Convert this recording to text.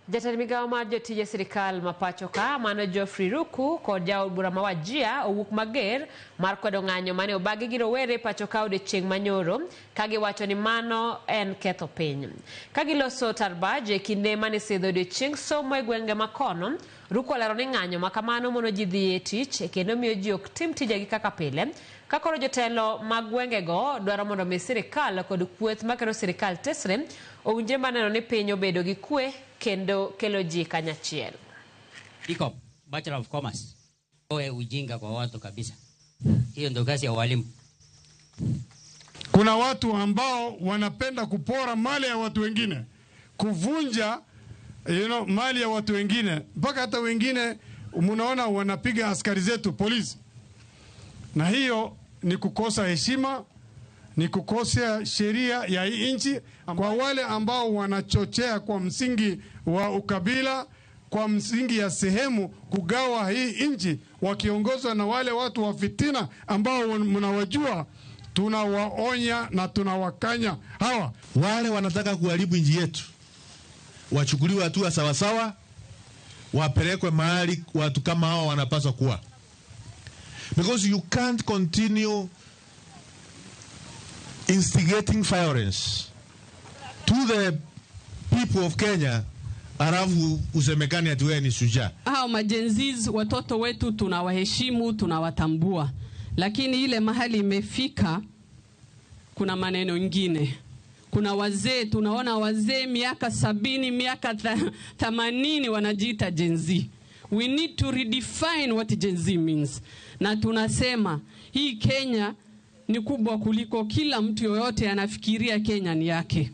Jatend migawo mar jotije sirikal ma pacho ka mano Geoffrey Ruku kod jaod bura ma Wajir owuok mager mar kwedo ng'anyo mane obagi gi rowere pacho ka odiochieng' manyoro ka giwacho ni mano en ketho piny. Ka giloso tarbaj e kinde mane sidho odiochieng' somo e gwenge ma kono, Ruku olero ni ng'anyo ma kamano mono ji dhi e tich kendo miyo ji ok tim tijegi kaka pile. Ka koro jotelo mag gwengego dwaro mondo mi sirikal kod kweth makelo sirikal tesre owinjre mar neno ni piny obedo gi kwe kendo kelo ji kanyachiel. BCom, Bachelor of Commerce. Oe ujinga kwa watu kabisa. Hiyo ndio kazi ya walimu. Kuna watu ambao wanapenda kupora mali ya watu wengine, kuvunja mali ya watu wengine, mpaka hata wengine mnaona wanapiga askari zetu polisi, na hiyo ni kukosa heshima, ni kukosea sheria ya hii nchi. Kwa wale ambao wanachochea kwa msingi wa ukabila, kwa msingi ya sehemu kugawa hii nchi, wakiongozwa na wale watu wa fitina ambao mnawajua, tunawaonya na tunawakanya hawa. Wale wanataka kuharibu nchi yetu wachukuliwe hatua sawasawa, wapelekwe mahali watu kama hawa wanapaswa kuwa, because you can't continue instigating violence to the people of Kenya alafu usemekane ati wewe ni shujaa. Hao ma-Gen Zs watoto wetu tunawaheshimu, tunawatambua, lakini ile mahali imefika, kuna maneno ingine. Kuna wazee, tunaona wazee miaka 70, miaka 80 wanajiita Gen Z. We need to redefine what Gen Z means. Na tunasema hii Kenya ni kubwa kuliko kila mtu yoyote anafikiria Kenya ni yake.